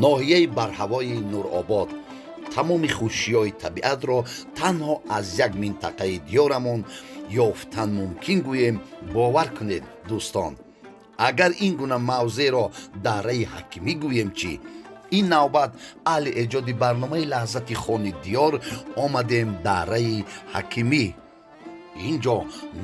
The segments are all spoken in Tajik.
Ноҳияи барҳавои Нуробод тамоми хушиҳои табиатро танҳо аз як минтақаи диёрамон ёфтан мумкин гӯем. Бовар кунед, дӯстон, агар ин гуна мавзеъро Дарраи Ҳакимӣ гӯем чӣ? Ин навбат аҳли эҷоди барномаи Лаҳзати хони диёр омадем Дарраи Ҳакимӣ. Ин ҷо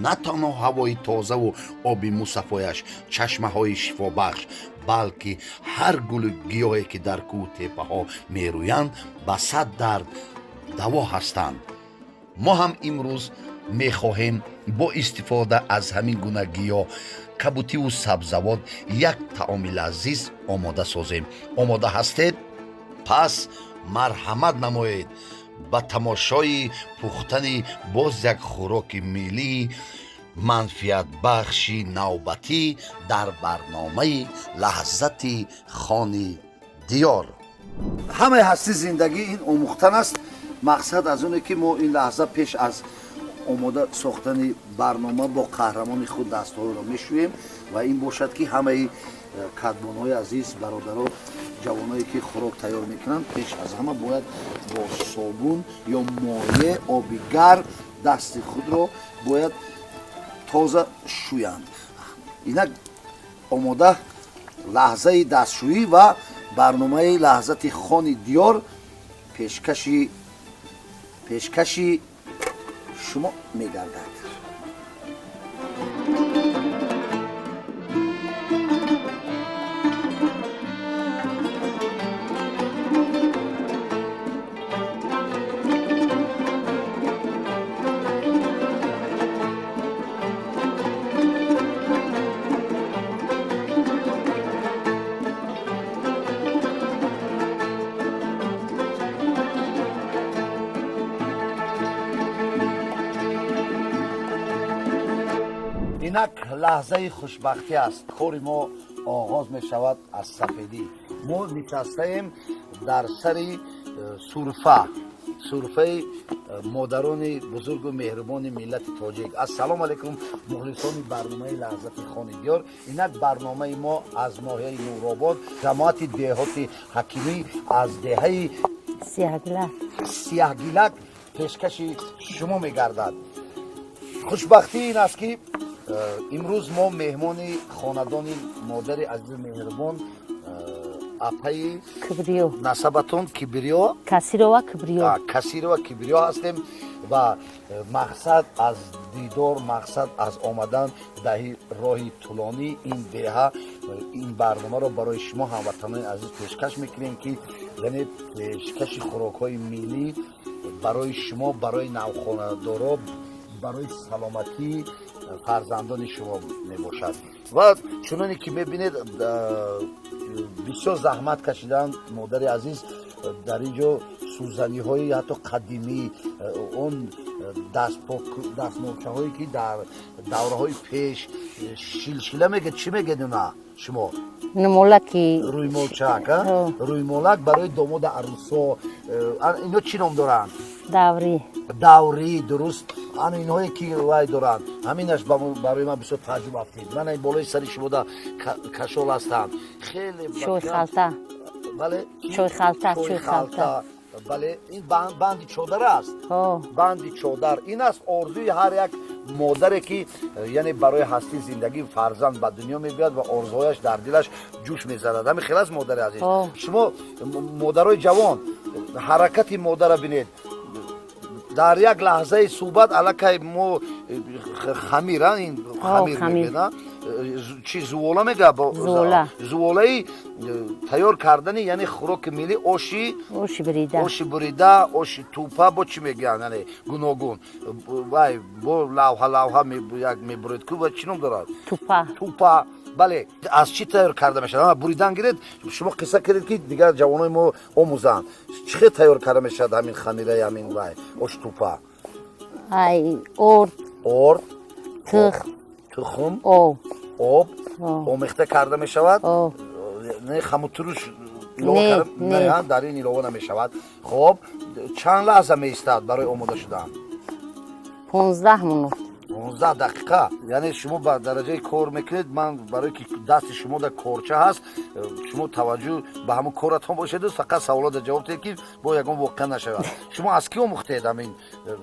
на танҳо ҳавои тозаву оби мусаффояш, чашмаҳои шифобахш, балки ҳар гулу гиёҳе, ки дар кӯҳу теппаҳо мерӯянд, ба сад дард даво ҳастанд. Мо ҳам имрӯз мехоҳем бо истифода аз ҳамин гуна гиёҳ, кабутиву сабзавот як таоми лазиз омода созем. Омода ҳастед? Пас марҳамат намоед ба тамошои пухтани боз як хӯроки миллии манфиатбахши навбатӣ дар барномаи Лаҳзати хони диёр. Ҳамаи ҳасти зиндагӣ ин омӯхтан аст. Мақсад аз оне, ки мо ин лаҳза пеш аз омода сохтани барнома бо қаҳрамони худ дастҳоро мешӯем ва ин бошад, ки ҳамаи кадбонҳои азиз, бародаро, ҷавоное, ки хӯрок тайёр мекунанд, пеш аз ҳама бояд бо собун ё моеъ, оби гарм дасти худро бояд тоза шӯянд. Инак, омода лаҳзаи дастшӯӣ ва барномаи Лаҳзати хони диёр пешкаши шумо мегардад. Инак, лаҳзаи хушбахтӣ аст. Кори мо оғоз мешавад аз сафедӣ. Мо нишастаем дар сари сурфа, сурфаи модарони бузургу меҳрубони миллати тоҷик. Ассалому алайкум, мухлисони барномаи Лаҳзати хони диёр. Инак, барномаи мо аз ноҳияи Нуробод, ҷамоати деҳоти Ҳакимӣ, аз деҳаи Сияҳгилак. Сияҳгилак пешкаши шумо мегардад. Хушбахтӣ ин аст, ки имрӯз мо меҳмони хонадони модари азизу меҳрубон, апаи Кибриё. Насабатон Кибриё? Касирова Кибриё. Касирова Кибриё ҳастем ва мақсад аз дидор, мақсад аз омадан даҳи роҳи тӯлонӣ ин деҳа, ин барномаро барои шумо, ҳамватанони азиз, пешкаш мекунем, ки яъне пешкаши хӯрокҳои миллӣ барои шумо, барои навхонадоро, барои саломатии фарзандони шумо мебошад. Ва чуноне ки мебинед, бисёр заҳмат кашиданд модари азиз. Дар ин ҷо сӯзаниҳои ҳатто қадимӣ, он дастмолчаҳое, ки дар давраҳои пеш, шилшила мегӯед, чӣ мегӯед уна шумо? Нумолаки. Рӯймолчак, рӯймолак барои домода, арӯсо. Ино чӣ ном доранд? Даврӣ. Даврӣ, дуруст. Ана инҳое, ки вай доранд, ҳаминаш барои ман бисёр тааҷҷуб афтид. Мана болои сари шумода кашол ҳастанд хеле. Чойхалта. Бале. Чойхалта. Чойхалта, бале. Ин банди чодар аст, банди чодар. Ин аст орзуи ҳар як модаре, ки яъне барои ҳастии зиндагӣ фарзанд ба дунё мебиёяд ва орзуҳояш дар дилаш ҷӯш мезанад. Ҳамин хел аст, модари азиз. Шумо, модарои ҷавон, ҳаракати модара бинед. Дар як лаҳзаи суҳбат аллакай мо хамир, ин хамир мегӯяд, чи, зувола мега, зуволаи тайёр кардани, яъне хӯроки миллӣ, оши Оши бурида. Оши бурида, оши тупа, бо чӣ мегӯянд, яъне гуногун вай бо лавҳа лавҳа як мебуред ку, ва чӣ ном дорад? Тупа. Тупа, бале. Аз чӣ тайёр карда мешавад? Буридан гиред, шумо қисса кардед, ки дигар ҷавонои мо омӯзанд, чӣ хел тайёр карда мешавад ҳамин хамираи ҳамин вай ош тупа? Ай орд. Орд. Тухм. Тухм. Об. Об омехта карда мешавад. Не, хамутуруш илова дар ин илова намешавад. Хоб, чанд лаҳза меистад барои омода шудан? 15 минут. 15 дақиқа. Яъне шумо ба дараҷаи кор мекунед. Ман барое ки дасти шумо дар корча ҳаст, шумо таваҷҷӯҳ ба ҳамон коратон бошеду фақат саволода ҷавоб диҳед, ки бо ягон воқеа нашавад. Шумо аз кӣ омӯхтед ҳамин?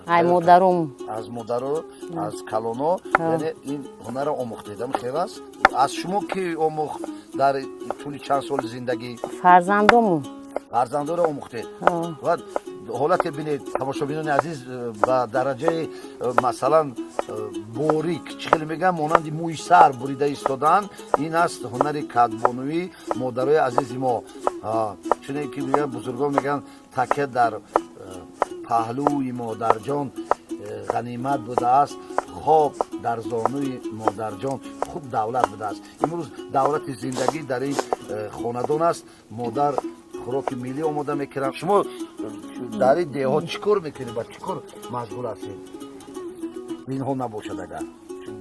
Ай модарум. Аз модару аз калоно, яъне ин ҳунарро омӯхтед, ам хел аст. Аз шумо кӣ омӯхт дар тӯли чанд соли зиндагӣ? Фарзандому. Фарзандоро омӯхтед. Ва ҳолате бинед, тамошобинони азиз, ба дараҷаи, масалан, борик, чӣ хеле мегӯям, монанди мӯи сар бурида истодан. Ин аст ҳунари кадбонуӣ модарои азизи мо. Чуне ки мегӯянд бузургон, мегӯянд, такя дар паҳлӯи модарҷон ғанимат будааст, хоб дар зонуи модарҷон хуб давлат будааст. Имрӯз давлати зиндагӣ дар ин хонадон аст. Модар хӯроки миллӣ омода мекунад. Шумо дар ин деҳот чӣ кор мекунед, ба чӣ кор машғул ҳастед? Инҳо набошад, агар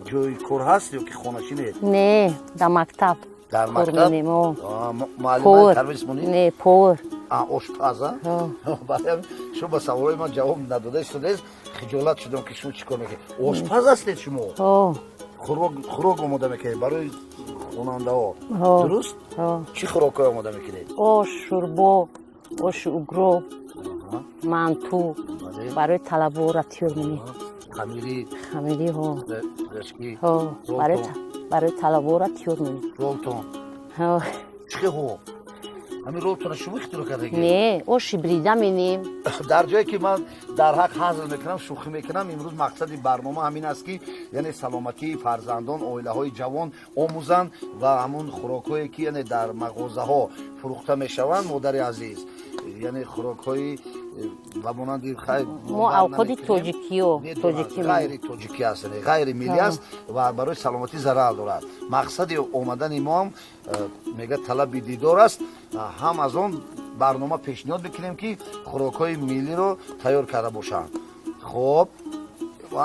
ҷои кор ҳаст ё ки хонашинед? Не, дар мактаб. Дар кор мактаб? менем, о. Муаллимаи Повар. тарбият монӣ? Не, повар. Ошпаза. Барои ҳамин шумо ба саволҳои ман ҷавоб надода истодаед. Хиҷолат шудам, ки шумо чӣ кор мекунед. Ошпаз ҳастед шумо? О. Хӯрок омода мекунед барои хонандаҳо? Ҳо. Дуруст? О. Чӣ хӯрокҳое омода мекунед? Ош, шӯрбо, оши угро, манту. Барои талабора тиёр менем. Хамирӣ? Хамирӣ, ҳо. Решки? Ҳо, барои Ролтон? Барои талабора тиёр менем. Ролтон? Ҳо. Чӣ хел ҳо? Ҳамин ролтона шумо ихтироъ кардагӣ? Не, оши брида менем. Дар ҷое ки ман дар ҳақ ҳазл мекунам, шӯхӣ мекунам, имрӯз мақсади барнома ҳамин аст, ки яъне саломатии фарзандон, оилаҳои ҷавон омӯзанд ва ҳамун хӯрокҳое ки яъне дар мағозаҳо фурӯхта мешаванд, модари азиз, яъне хӯрокҳои ба монанди хай Мо авқоти тоҷикиё, тоҷикӣ менем. Ғайри тоҷикӣ аст, яъне ғайри миллӣ аст ва барои саломатӣ зарар дорад. Мақсади омадани мо ҳам, мега, талаби дидор аст. Ҳам аз он барнома пешниҳод мекунем, ки хӯрокҳои миллиро тайёр карда бошанд. Хоб,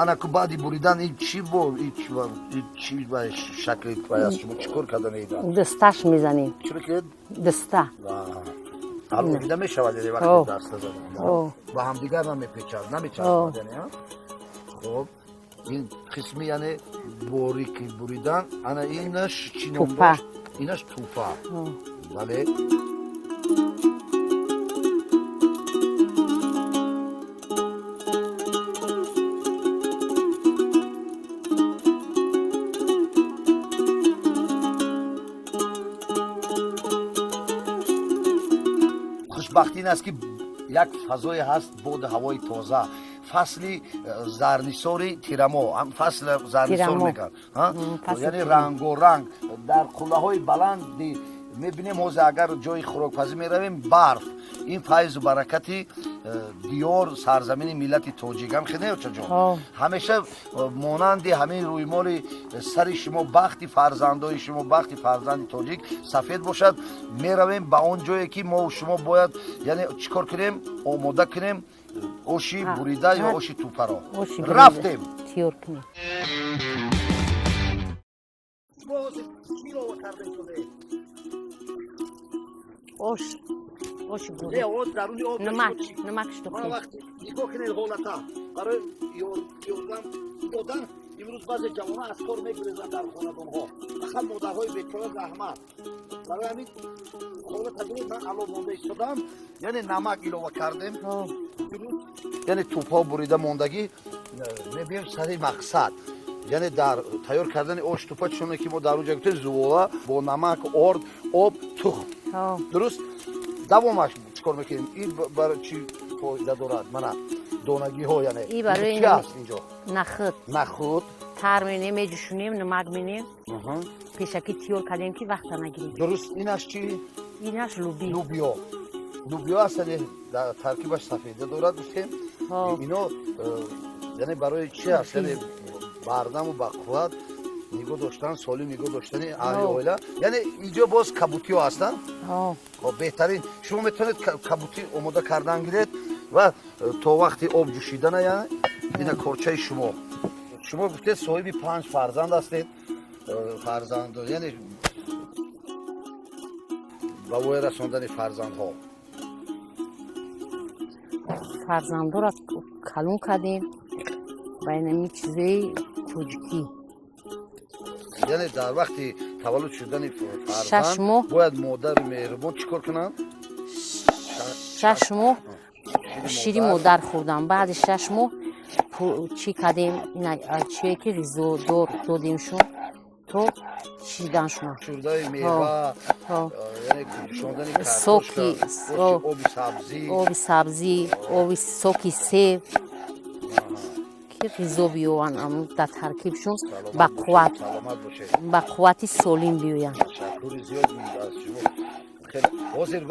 анаку баъди буридан ин чӣ бо ин чӣ ба шакли аст? Шумо чӣ кор карда меида? Дасташ мезанем. Чӣ мекунед? Даста. Алоҳида мешавад, яъне вақте Ҳо. даста задан Ҳо. ба ҳамдигар намепечад, намечаспад, яъне, а? Хоб, ин қисми, яъне борики буридан. Ана инаш чӣ ном Тупа. дошт? Инаш тупа. Ҳо. Бале. Хушбахтӣ ин аст, ки як фазое ҳаст, боду ҳавои тоза, фасли зарнисори тирамо, ҳам фасли зарнисор Тирамо. мекард, ҳа? Фасли яъне тирамо. Рангоранг дар қуллаҳои баланди мебинем. Ҳозир агар ҷои хӯрокпазӣ меравем, барф. Ин файзу баракати диёр, сарзамини миллати тоҷик ҳам хеле, очаҷон. Ҳо. Ҳамеша монанди ҳамин рӯймоли сари шумо бахти фарзандои шумо, бахти фарзанди тоҷик сафед бошад. Меравем ба он ҷое, ки мо шумо бояд, яъне чӣ кор кунем, омода кунем оши бурида ё оши тупаро. Оши бурида. Рафтем. Тиёр кунем. Шумо ҳозир чӣ илова карда истодед? Ош, оши Не, бурида. оз даруни об Намак, шумо чӣ- намак Ман штухтем. вақте нигоҳ кунед ҳолата барои ёрдам додан. Имрӯз баъзе ҷавонон аз кор мегурезанд дар хонадонҳо, фақат модарҳои бечора заҳмат. Барои ҳамин ҳолата бинед, ман ало монда истодам. Яъне намак илова кардем. Ҳо. Яъне тӯбҳо бурида мондагӣ. Мебием сари мақсад, яъне дар тайёр кардани ош тупа, чуне ки мо дар онҷа гуфтем, зувола бо намак, орд, об, тухм. Ҳо. Дуруст. Давомаш чӣ кор мекунем? Ин барои чӣ фоида дорад? Мана донагиҳо, яъне И барои чӣ аст инҷо? Нахӯд. Нахӯд. Тар менем, меҷӯшонем, намак менем. Пешакӣ тиёр кардем, ки вақта нагирем. Дуруст. Инаш чӣ? Инаш лубӣ. Лубиё. Лубиё аст, яъне дар таркибаш сафеда дорад, гуфтем. Ҳо. Ино яъне барои чӣ аст? Яъне бардаму бақувват нигоҳ доштан, солим нигоҳ доштани аҳли Ҳо. оила. Яъне инҷо боз кабутиҳо ҳастанд. Ҳо. Хоб, беҳтарин. Шумо метавонед кабутӣ омода кардан гиред ва то вақти об ҷӯшидана, яъне ина корчаи шумо. Шумо гуфтед, соҳиби панҷ фарзанд ҳастед. Фарзанд, яъне ба воя расондани фарзандҳо. Фарзандора калон кардем ба инами чизои. Тоҷикӣ. Яъне дар вақти таваллуд шудани 6 фарзанд моҳ. бояд модари меҳрубон чӣ кор кунанд? 6 моҳ шири модар хӯрдам. Баъди 6 моҳ чӣ кардем, чие ки ғизодор додемшон то шиданшона. Шӯрдаи мева, яъне ҷӯшондани Соки, картошка, оби сабзӣ. Оби сабзӣ, оби соки себ, ки ғизо биёванд дар таркибшон ба қувват. Саломат бошед. Ба қуввати солим биёянд. Ташаккури зиёд аз шумо. Хеле ҳозир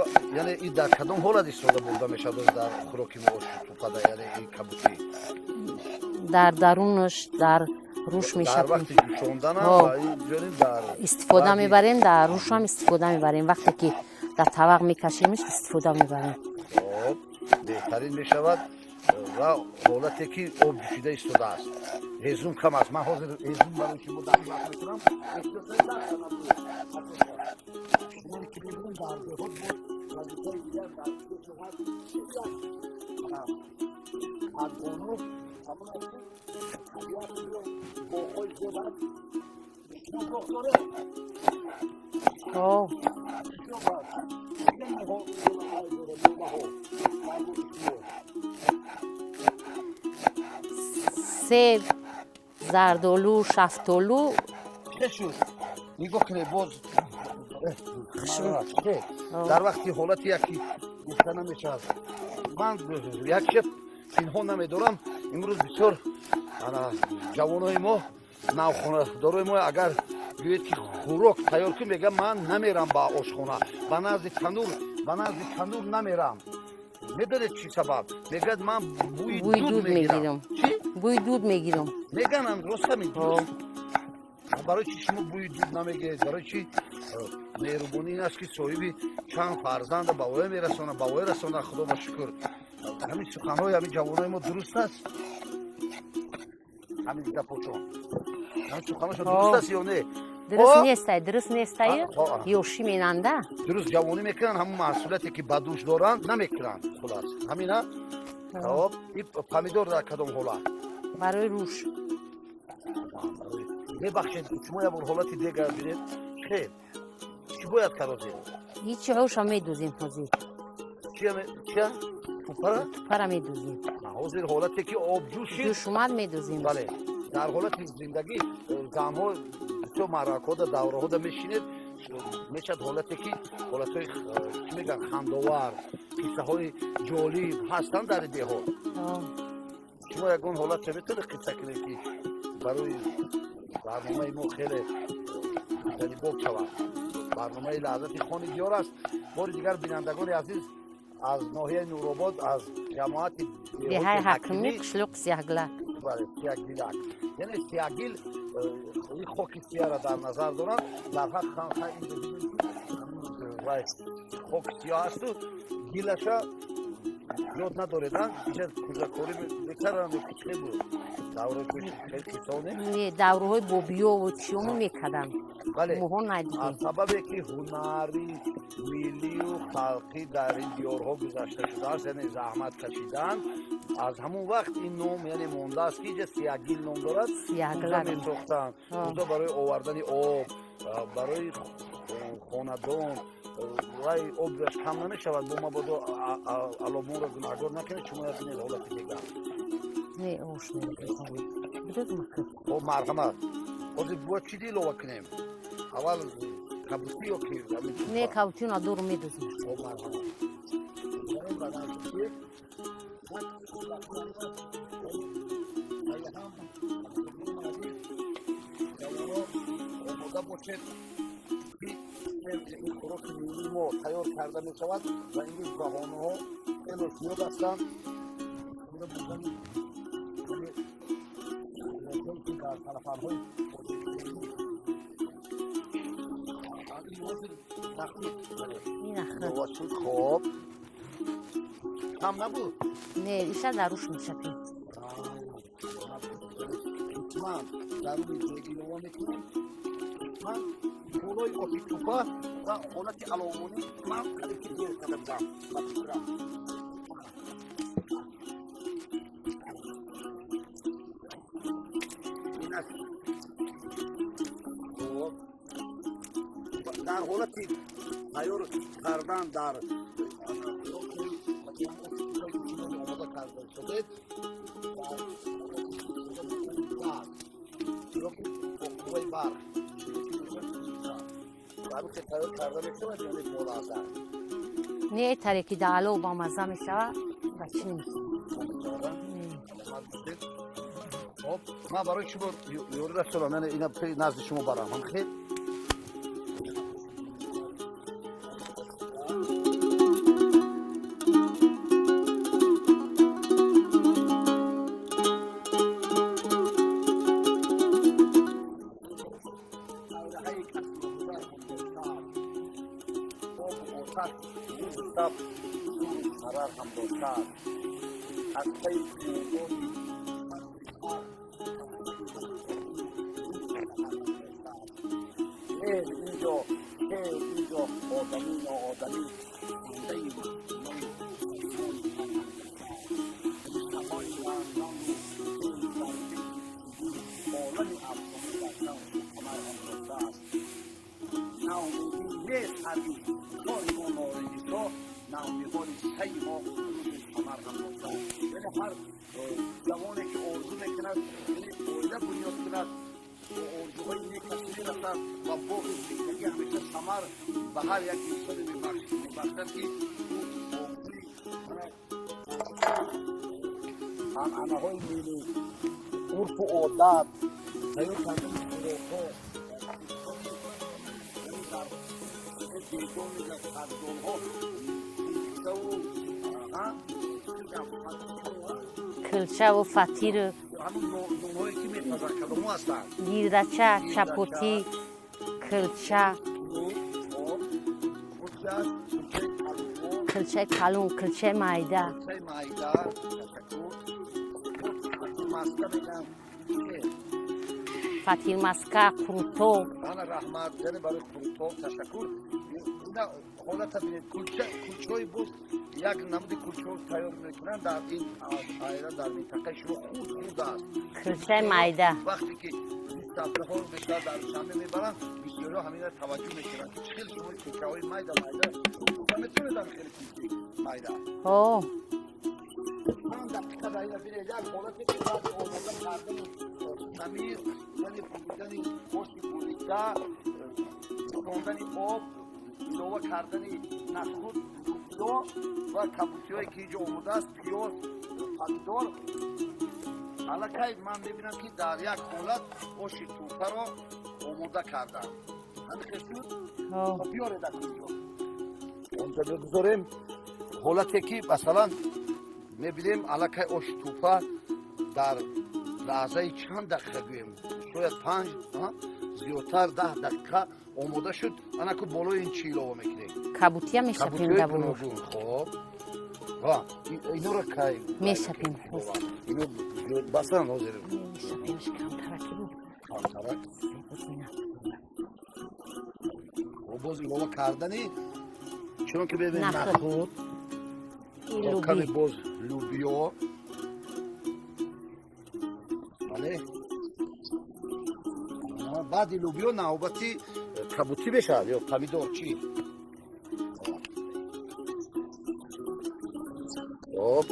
яъне и дар кадом ҳолат истода бурда мешавад дар хӯроки мо, оши тупада, яъне и кабутӣ? Дар дарунаш, дар рӯш Дар мешавад. вақти ҷӯшонданам ва инҷонин дар Истифода баъди- мебарем, дар рӯшам истифода мебарем. Вақте ки дар тавақ мекашемш, истифода мебарем. Хоб, беҳтарин мешавад. Ва ҳолате ки об ҷӯшида истодааст, ҳезум кам аст. Ман ҳозир ҳезум барои шумо дар вақт мекунам. Шуморе ки мебинем, дар деҳот боз вазифаи дигар дар ҳаст. Адбону ҳамон аст, ки табиат боғҳои зиёд аст. Шумо боғ доред? Ҳо. Бисёр аст. Дигар меваҳо дар боғи шумо? Себ, зардолу, шафтолу. Чӣ шуд? Нигоҳ кунед боз. Дар вақти ҳолати яки гуфта намешавад, ман як чиз пинҳон намедорам. Имрӯз бисёр ана ҷавонои мо, навхонадорои мо, агар гӯед ки хӯрок тайёр кун, мегӯям: «Ман намерам ба ошхона, ба назди танур намерам». Медонед чӣ сабаб? Мегӯяд: «Ман бӯи Бӯи дуд дуд мегирам». мегирам. Чӣ? Бӯи дуд мегирам. Меганам, рост ҳамин. Барои чӣ шумо бӯи дуд намегиред? Барои чӣ? Меҳрубонӣ ин аст, ки соҳиби чанд фарзанда ба воя мерасонад, ба воя расонад, Худо ба шукр. Ҳамин суханҳои ҳамин ҷавонои мо дуруст аст? Ҳамин гапочон, ҳамин суханошон дуруст аст ё не? Дуруст нестай, дуруст нестай. Ҳо. Ёшӣ менанда. Дуруст, ҷавонӣ мекунанд, ҳамун масъулияте ки ба дӯш доранд, намекунанд. Хулас, ҳамина. Хоб, и помидор дар кадом ҳолат? Барои рӯш. Мебахшед, шумо як бор ҳолати дега бинед. Хел чӣ бояд карозед? Ҳичи, ҳоша медузем ҳозир. Чия? Тупара? Тупара медузем. Ҳозир ҳолате ки об ҷӯшид. Ҷӯш омад, медузем. Бале, дар ҳолати зиндагӣ занҳо бисёр маъракаҳода, давраҳода мешинед, мешавад ҳолате ки ҳолатҳои чӣ мегӯянд, хандовар, қиссаҳои ҷолиб ҳастанд дар деҳот. Шумо ягон ҳолатша метавонед қисса кунед, ки барои барномаи мо хеле ҷанибоб шавад? Барномаи «Лаҳзати хони диёр» аст. Бори дигар, бинандагони азиз, аз ноҳияи Нуробод, аз ҷамоати деҳаи Ҳакимӣ, қишлоқи Сияҳгилак. Бале, Сиягилак, яъне сиягил, хоки сияра дар назар доранд. Дар ҳақ хоки сиёҳ асту гилаша ёд надоред? Иҷа кӯзакорӣ мекарданд ё чӣ буд давраи қиссоне? Не, давраҳои бобиёву чиёму мекарданд. Бале. Моҳо надидем. Аз сабабе ки ҳунари миллию халқӣ дар ин диёрҳо гузашта шудааст, яъне заҳмат кашидан, аз ҳамон вақт ин ном, яъне, мондааст, ки иҷа Сиягил ном дорад. Сиягилак. Кӯза месохтанд, кӯза барои овардани об барои хонадон. Вай обаш кам намешавад, бо мабодо алобонро гунаҳгор накунед. Шумо бинед ҳолати дигар. Не, ош бидод мака. Хоб, марҳамат. Ҳозир бояд чӣ илова кунем? Аввал кабутӣ ё ки ҳамин? Не, кабутиро надору, медузем. Хоб, марҳамат. Барем ба наздикӣ. Як ҳам, ҷавоно, омода бошед, ки ин хӯроки миллии мо тайёр карда мешавад ва имрӯз баҳонаҳо хело зиёд ҳастанд. Истифода бурдани, яъне, хӯрокҳое, ки дар салафанҳои ин ҳозир вақти Ин ахир. илова шуд. Хоб, кам набуд? Не, иша дар рӯш мешакем. Ҳатман дар рӯи дег илова мекунем. Ҳатман болои оши тупа ва ҳолати аловонӣ ман қариб ки дер карда будам, ба фикрам. Дар ҳолати тайёр кардан дар омода карда шудед қувваи барқ барқи тайёр карда мешавад ё не болоазар? Не, таре ки даъало бамазза мешавад ба чӣ намешавад. Хоб, ман барои шумо ёрӣ расонам, яъне ина назди шумо барам. Хел ба ҳар як инсоне мебахшад, ки анъанаҳои миллӣ, урфу одат, тайёр кардани хӯрокҳо, килчаву фатиру ҳамун нонҳое ки мепазанд кадомҳо ҳастанд? Гирдача, чапотӣ, килча, килчаи калон, килчаи майда. Фатирмаска, қурутоб. Раҳмат, яъне барои қурутоб ташаккур. Ина ҳолата бинед, кулчаҳои боз як намуди кулчаҳо тайёр мекунанд дар ин айра, дар минтақаи шумо хурд хурд аст. Кулчаи майда. Вақте ки сафраҳо бештар дар шанбе мебаранд, бисёриҳо ҳамина таваҷҷӯҳ мекунанд, ки чӣ хел шумо кулчаҳои майда майда метавонед, ҳам хеле кулчаи майда. Ҳо. Чанд дақиқа дар ина бинед, як ҳолате ки баъди омода кардани хамир, яъне буридани гӯшти бурида, рондани об, илова кардани нахуд, лӯбиё ва кабутиҳое ки инҷо омода аст, пиёз, помидор. Аллакай ман мебинам, ки дар як ҳолат оши тӯфаро омода кардам. Ҳамин хел шуд? Биёред акунҷо. Онҷо мегузорем. Ҳолате ки масалан мебинем, аллакай оши тӯфа дар лаҳзаи чанд дақиқа гӯем, шояд 5, зиёдтар 10 дақиқа омода шуд. Анаку болои ин чӣ илова мекунем? Кабутия мешапем дар боло. Хоб, инора кай мешапем? Ино бастан ҳозир. Мешапемш камтараки. Камтарак. Боз илова кардани, чунон ки бибинем, нахуд, каме боз лӯбиё. Бале, баъди лӯбиё навбати кабутӣ мешавад ё помидор чӣ? Хоб,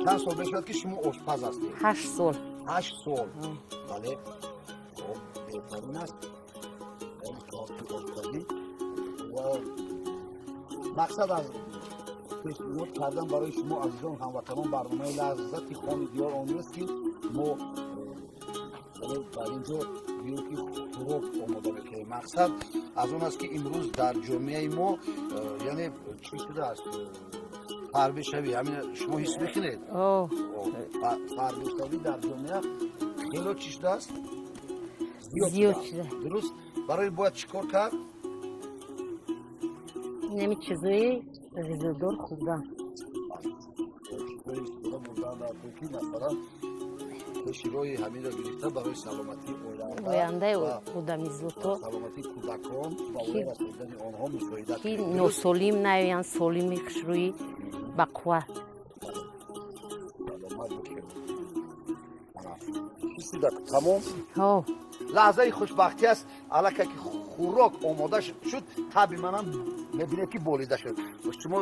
чанд сол мешавад, ки шумо ошпаз ҳастед? 8 сол. 8 сол. Бале, хоб, беҳтарин аст ошпазӣ. Ва мақсад аз пешниҳод кардан барои шумо, азизон ҳамватанон, барномаи «Лаззати хони диёр» он нест, ки мо дар ин ҷо гӯем, ки хӯрок омода мекунем. Мақсад аз он аст, ки имрӯз дар ҷомеаи мо, яъне чӣ шудааст? Фарбешавӣ. Ҳамин шумо ҳис мекунед? Фарбешавӣ дар ҷомеа хело чӣ шудааст? Зиёд шуда. Дуруст. Барои бояд чӣ кор кард? Инами чизои ғизодор хӯрдан. Чизои истифода бурдан дар ки масалан пеши роҳи ҳаминро гирифта барои саломатии ояндаи одамизото, саломатии кӯдакон ва расидани онҳо мусоидат ки носолим наёянд, солими хушрӯӣ, бақувват. Чӣ шуда, тамом? Ҳо. Лаҳзаи хушбахтӣ аст. Аллакай ки хӯрок омода шуд, таби манам мебинед, ки болида шуд. Шумо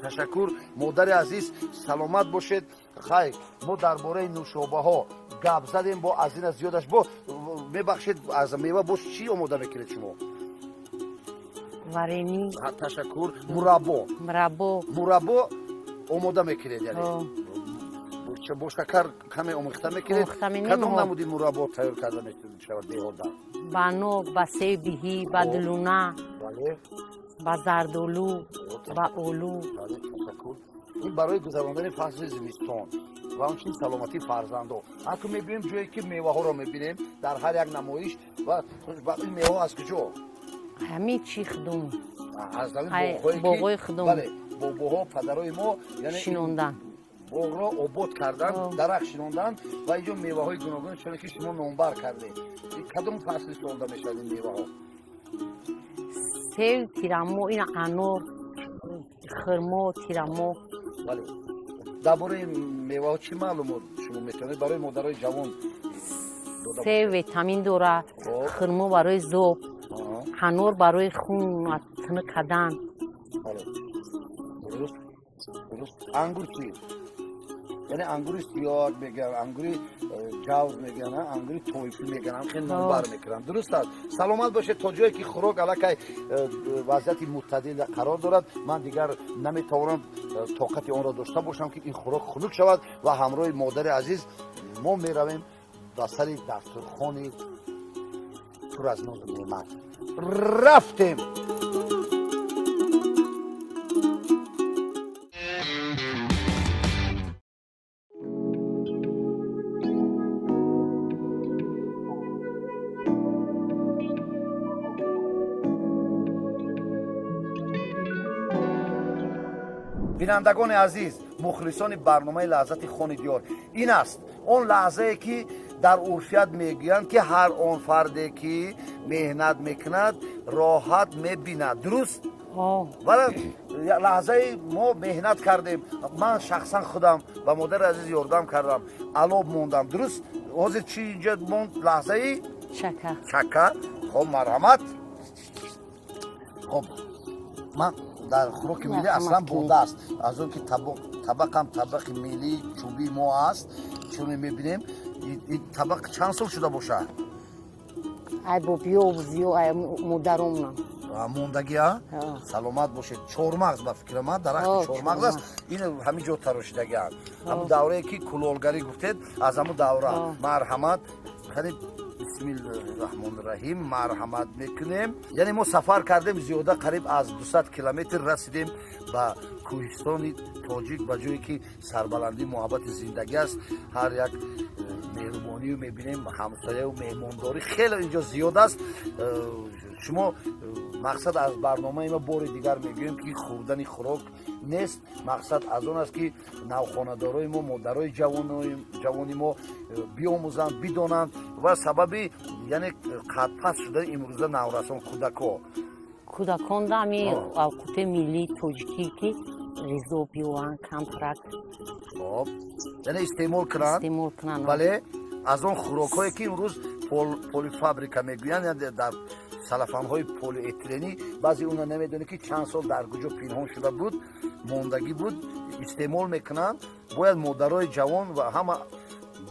ташаккур, модари азиз, саломат бошед. Хай, мо дар бораи нӯшобаҳо гап задем, бо аз ина зиёдаш бо мебахшед, аз мева боз чӣ омода мекунед шумо? Варенье. Ташаккур. Мураббо? Мураббо. Мураббо омода мекунед, яъне Ҳо. Бо шакар каме омехта мекунед? Омехта менем, Кадом ҳо. намуди мураббо тайёр карда мешавад деҳода? Ба нок, ба себиҳӣ, ба дулуна, ба зардолу, ба олу. Бале, ташаккур. Ин барои гузарондани фасли зимистон ва ҳамчунин саломатии фарзандо. Ҳатто мебинем ҷое ки меваҳоро мебинем дар ҳар як намоиш. Ва ин меваҳо аз куҷо? Ҳамин чи худум. Аз ҳамин Ай, боғҳое ки боғҳои худум. Бале, бобоҳо, падарои мо, яъне ин Шинондан. боғро обод кардан, дарахт шинондан ва инҷо меваҳои гуногун, чуне ки шумо номбар кардед. Ин кадом фасли солда мешавад ин меваҳо? Сев тирамо, ина анор, хурмо тирамо. Бале, дар бораи меваҳо чӣ маълумот шумо метавонед барои модарои ҷавон дода? Сев витамин дорад. Хурмо барои зоб, анор барои хун тунук кардан. Бале, дуруст. Ангур чӣ? Яъне ангури сиёҳ мегӯянд, ангури ҷавз мегӯянд, ангури тоифӣ мегӯянд, хеле номбар мекунанд. Дуруст аст. Саломат бошед. То ҷое ки хӯрок аллакай вазъияти мӯътадил қарор дорад, ман дигар наметавонам тоқати онро дошта бошам, ки ин хӯрок хунук шавад, ва ҳамроҳи модари азиз мо меравем ба сари дастурхони пур аз нозу неъмат. Рафтем. Бинандагони азиз, мухлисони барномаи «Лаҳзати хони диёр», ин аст он лаҳзае, ки дар урфият мегӯянд, ки ҳар он фарде, ки меҳнат мекунад, роҳат мебинад. Дуруст? Ва лаҳзаи мо меҳнат кардем, ман шахсан худам ба модари азиз ёрдам кардам, алоб мондам. Дуруст? Ҳозир чи инҷа монд? Лаҳзаи чака. Чака. Хоб, марҳамат. Хоб, ман дар хӯроки миллӣ аслан бо даст, аз он ки табақам табақи миллии чӯбии мо аст, чуне мебинем, ин табақ чанд сол шуда бошад? Ай бобиё, бувиё, ай модаромна. Мондагия. Саломат бошед. Чормағз, ба фикри ман, дарахти чормағз аст. Ин ҳамин ҷо тарошидагианд, ҳамун даврае ки кулолгарӣ гуфтед, аз ҳамун давра. Марҳамат. Хеле бисмиллаҳи раҳмони раҳим, марҳамат мекунем. Яъне мо сафар кардем зиёда қариб аз 200 километр, расидем ба кӯҳистони тоҷик, ба ҷое ки сарбаландии муҳаббати зиндагӣ аст. Ҳар як меҳрубонию мебинем, ҳамсояю меҳмондорӣ хеле инҷо зиёд аст. Шумо мақсад аз барномаи мо, бори дигар мегӯем, ки хӯрдани хӯрок нест. Мақсад аз он аст, ки навхонадорои мо, модарои ҷавони мо биомӯзанд, бидонанд ва сабаби, яъне, қадпаст шудани имрӯза наврасон, кӯдако. Кӯдаконда ҳами авқоти миллии тоҷикӣ, ки ғизо биёванд камтарак. Хоб, яъне истеъмол кунанд. Истеъмол кунанд. Бале, аз он хӯрокҳое, ки имрӯз полифабрика мегӯянд, яъне дар салафанҳои полиэтиленӣ, баъзе уна намедонӣ, ки чанд сол дар куҷо пинҳон шуда буд, мондагӣ буд, истеъмол мекунанд. Бояд модарои ҷавон ва ҳама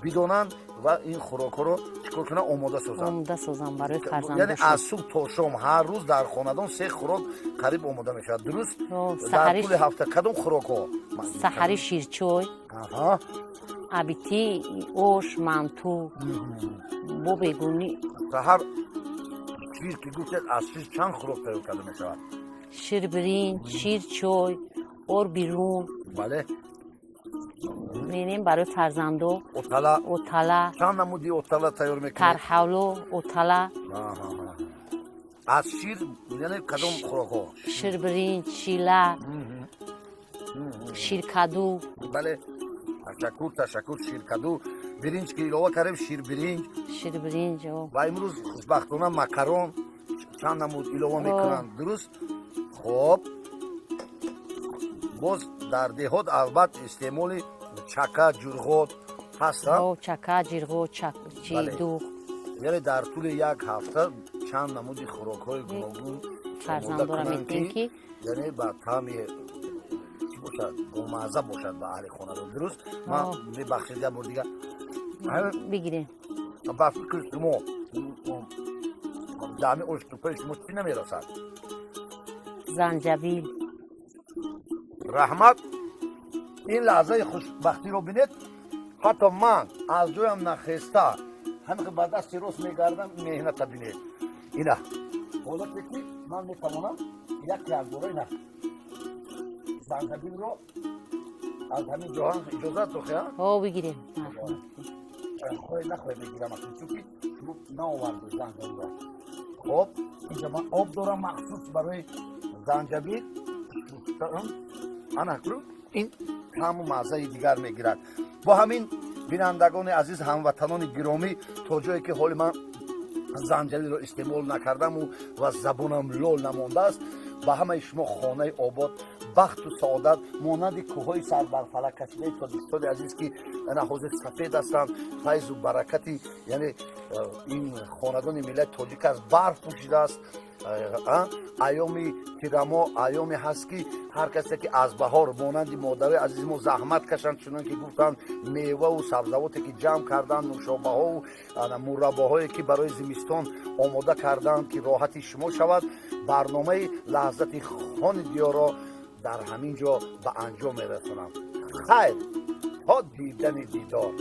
бидонанд ва ин хӯрокҳоро чӣ кор кунанд? Омода созанд. Омода созанд барои Яъне фарзандошон. аз субҳ то шом ҳар рӯз дар хонадон се хӯрок қариб омода мешавад. Дуруст? Дар тӯли ҳафта кадом хӯрокҳо? Саҳари ширчой, абити ош, манту, бо бегунӣ. Саҳар шир ки гуфтед, аз шир чанд хӯрок тайёр карда мешавад? Ширбиринҷ, ширчой, орбирун. Менем барои фарзандо. Отала. Отала. Чанд намуди отала тайёр мекунед? Карҳавло, отала. Аз шир, яъне кадом хӯрокҳо? Ширбиринҷ, шила, ширкаду. Бале, ташаккур, ташаккур. Ширкаду, биринҷ ки илова кардем, ширбиринҷ. Ширбиринҷ. Ва имрӯз хушбахтона макарон чанд намуд илова мекунанд. Дуруст. Хоб, боз дар деҳот албат истеъмоли чака, ҷурғот. Ҳаста? Чака, ҷирғо, чи, дӯғ. Яъне дар тӯли як ҳафта чанд намуди хӯрокҳои гуногун фарзандора метем, ки яъне ба таъми чӣ бошад, бомазза бошад ба аҳли хонадон. Дуруст, ман мебахшед, як бор дига бигирем. Ба фикри шумо, даъми оштупаи шумо чӣ намерасад? Занҷабил. Раҳмат. Ин лаҳзаи хушбахтиро бинед, ҳатто ман аз ҷоям нахеста ҳамин ба дасти рост мегардам. Меҳната бинед, ина ҳолате ки ман метавонам яке аз бора ина занҷабилро аз ҳамин ҷоҳа иҷозат дохе. Ҳо, бигирем. Хоҳе нахоҳе мегирам, чунки шумо наоварду занҷабилро. Хоб, инҷа ман об дорам махсус барои занҷабил. Ана ин таъму маззаи дигар мегирад. Бо ҳамин, бинандагони азиз, ҳамватанони гиромӣ, то ҷое ки ҳоли ман занҷабилро истеъмол накардаму ва забонам лол намондааст, ба ҳамаи шумо хонаи обод, бахту саодат, монанди кӯҳҳои сарбарфалак кашидаи Тоҷикистони азиз, ки ана ҳозир сафед ҳастанд, файзу баракати яъне ин хонадони миллати тоҷик аст, барф пӯшидааст. Айёми тирамо айёме ҳаст, ки ҳар касе ки аз баҳор монанди модарои азизи мо заҳмат кашанд, чунон ки гуфтанд, меваву сабзавоте ки ҷамъ карданд, нӯшобаҳову мураббоҳое ки барои зимистон омода карданд, ки роҳати шумо шавад. Барномаи Лаҳзати хони диёрро дар ҳамин ҷо ба анҷом мерасонам. Хайр, то дидани дидор.